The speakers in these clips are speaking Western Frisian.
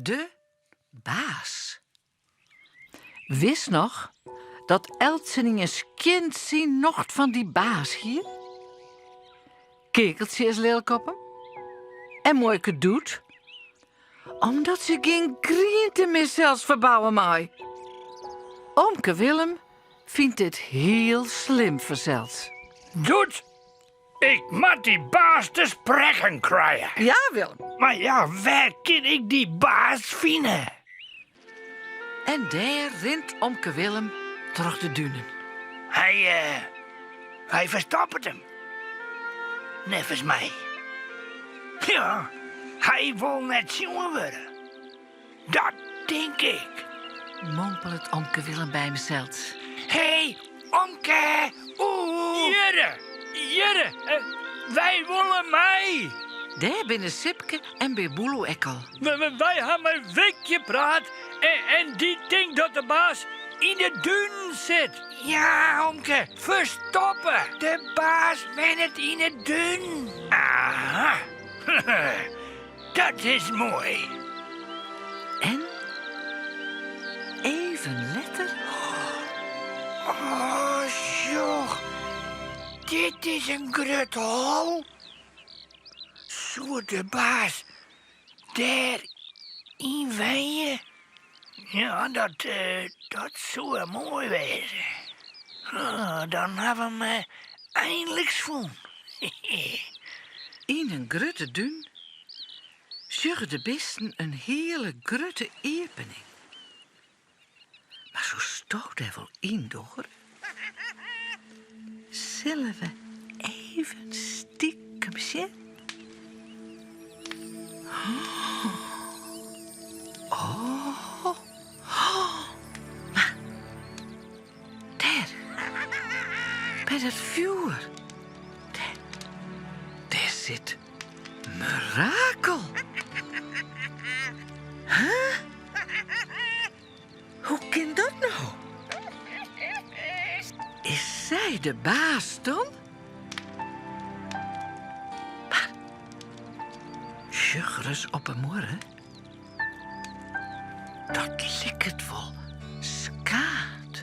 De baas. Witst noch dat eltsenien skjin syn nocht fan dy baas hie? Kekeltsje is lilk op him. En muoike Doet, omdat se gjin griente mear sels ferbouwe mei. Omke Willem fynt dit hiel slim fansels. Doet, ik moat dy baas te sprekken krije. Ja, Willem. Mar ja, wêr kin ik dy baas fine? En dêr rint omke Willem troch de dunen. Hy, eh, hy ferstoppet him. Neffens my. Ja, hy wol net sjoen wurde. Dat tink ik. Mompelet omke Willem by himsels. Hé, omke! Oeh! Jurre, jurre, eh, wy wolle mei! Dêr binne Sipke en Bear Boeloe ek al. Wy ha mei Wikje praat en dy tinkt dat de baas yn de dunen sit. Ja, omke, ferstoppe! De baas wennet yn 'e dún. Aha, dat is moai. En even letter. Oh, sjoch, dit is in grut hol. Soe de baas dêr yn wenje? Ja, dat, dat soe moai wêze. Dan ha we him einliks fûn. Yn in grutte dún sjogge de bisten in hiele grutte iepening. Mar soesto dêr wol yn doare? Sille we even stikem sjen? Oh, mar dêr, by dat fjoer, dêr, dêr sit Merakel. Huh? Hoe kin dat no? Is sy de baas dan? Mar sjoch ris op 'e muorre. Dat liket wol skaad.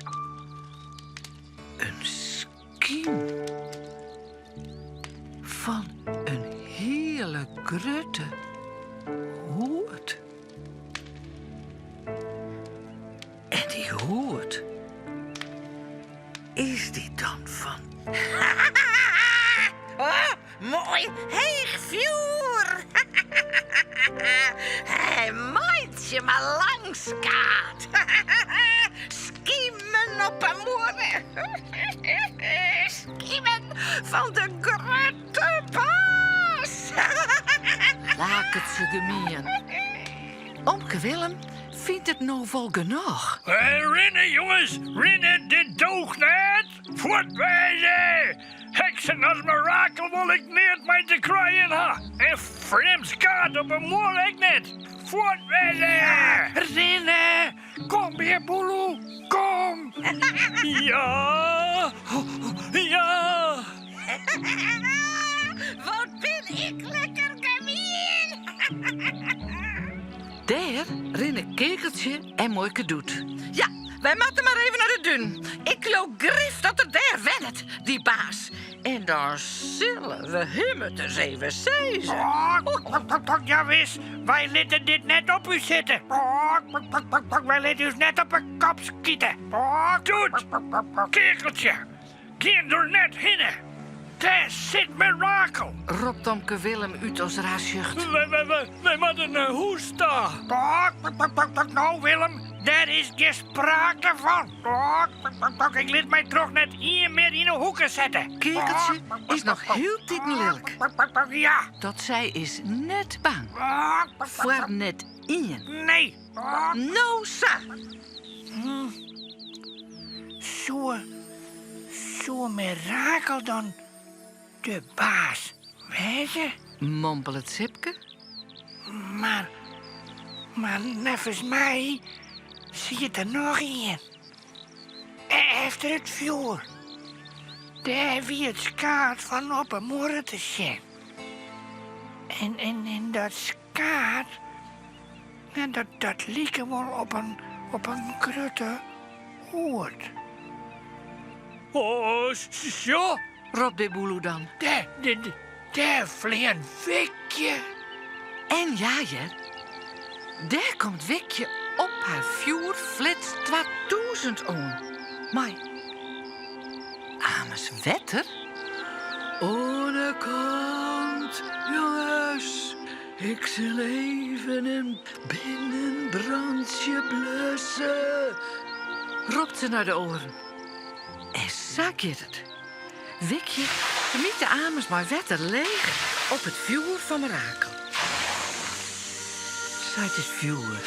In skym fan in hiele grutte hoed. En dy hoed, is dy dan fan. Oh, moai heech fjoer! Hy meitsje mar lang skaad. Skimen op 'e muorre. Skimen fan de grutte baas. Laket se gemien. Omke Willem fynt it no wol genôch. Rinne, jonges, rinne, dit doocht net. Fuortwêze! Heksen as Merakel wol ik neat mei te krijen ha. En frjemd skaad op 'e muorre ek net. Fuortwêze! Rinne! Kom, Bear Boeloe, kom! Ja! Ja! Wat bin ik lekker gemien! Dêr rinne Kekeltsje en Muoike Doet. Ja, wy moatte mar even nei de dún. Ik leau grif dat er dêr wennet, dy baas. En dan sille we him it ris even sizze. Jawis, wy litte dit net op ús sitte. Wy litte ús net op 'e kop skite. Doet, Kekeltsje, gean der net hinne. Dêr sit Merakel. Ropt omke Willem út as er har sjocht. Wy moatte nei hûs ta. No, Willem, dêr is gjin sprake fan. Ik lit my troch net ien mear yn 'e hoeke sette. Kekeltsje is noch hieltiten lilk. Ja. Dat sy is net bang foar net ien. Nee. No sa. Soe, soe Merakel dan de baas wêze? Mompelet Sipke. Mar, mar neffens my siet der noch ien. Efter it fjoer. Dêr wie it skaad fan op 'e muorre te sjen. En, en, en dat skaad. En dat, dat like wol op in, op in grutte hoed. Oh, sjoch! Ropt Deboeloe dan. Dêr, dêr, dêr fleant Wikje. En ja hear, dêr komt Wikje op har fjoerflits 2000 oan. Mei amers wetter oan 'e kant, jonges. Ik sil even in binnenbrantsje blusse, ropt se nei de oaren. En sa giet it. Wikje smyt de amers mei wetter leech op it fjoer fan Merakel. Seit it fjoer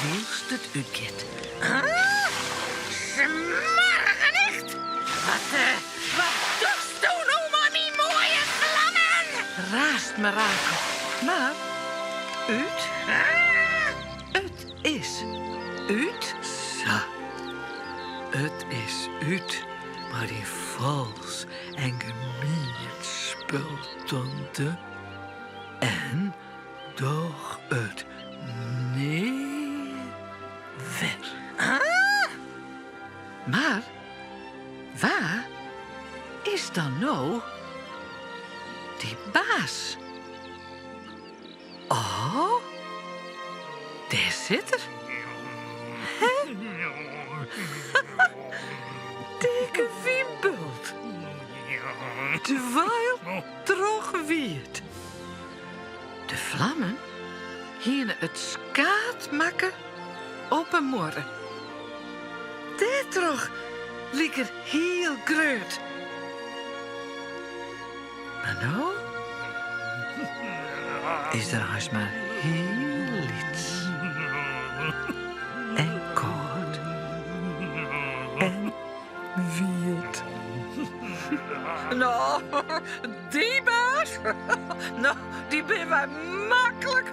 wylst it útgiet. Ah, smoarge nicht! Wat, eh, wat dochsto no mei myn moaie flammen? Raast Merakel. Mar út? It is út. Sa, it is út mei dyn fals en gemien spul, tante. En doch it nea wer. Mar wa is dan no dy baas? Oh, dêr sit er. Hè? Dikke wynbult. Dwyl troch wiet. De flammen hiene it skaad makke op 'e muorre. Dêrtroch like er hiel grut. Mar no is er eins mar hiel lyts en kâld en wiet. No, dy baas, no, dy binne wy maklik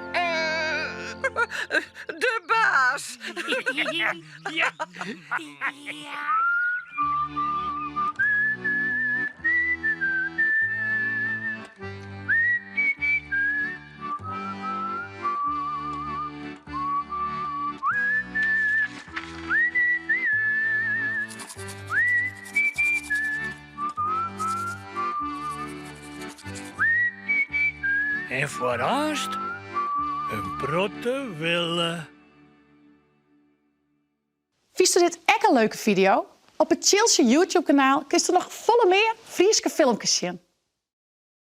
de baas. Ja. En foarôfst in protte wille. Fynsto dit ek in leuke fideo? Op it Tsjiltsje YouTube kanaal kinsto noch folle mear Fryske filmkes sjen.